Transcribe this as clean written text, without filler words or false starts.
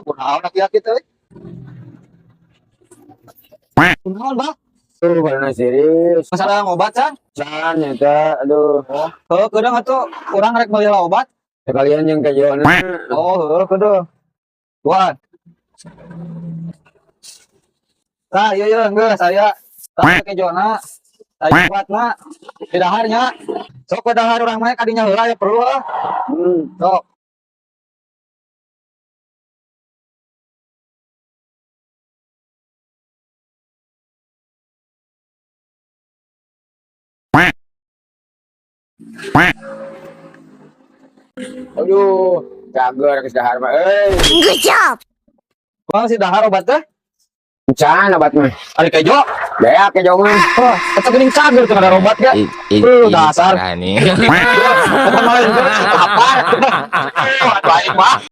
Kunaon aki-aki teh? Kunaon, Bah? Tuh, karena serius. Masalah obat, San? San, eta, aduh. Oh, heuh kedeung atuh urang rek meuli obat. Sekalian yang kejona. Oh, heuh kedeung. Tuan. Tah, ieu ieu geus aya. Tah kejona. Aya obatna. Didahar nya. Sok we dahar, urang mah kadinya heula ya perlu ah. Sok. Aduh, cager geus dahar mah euy. Good job. Kumaha sih dahar obat teh? Can obat mah. Ari kejo. Beak kejo mah. Wah, eta geuning cager teu ada obat ge. Ini Dasar. parah nih. Bukan malah apa? Baik, Pak.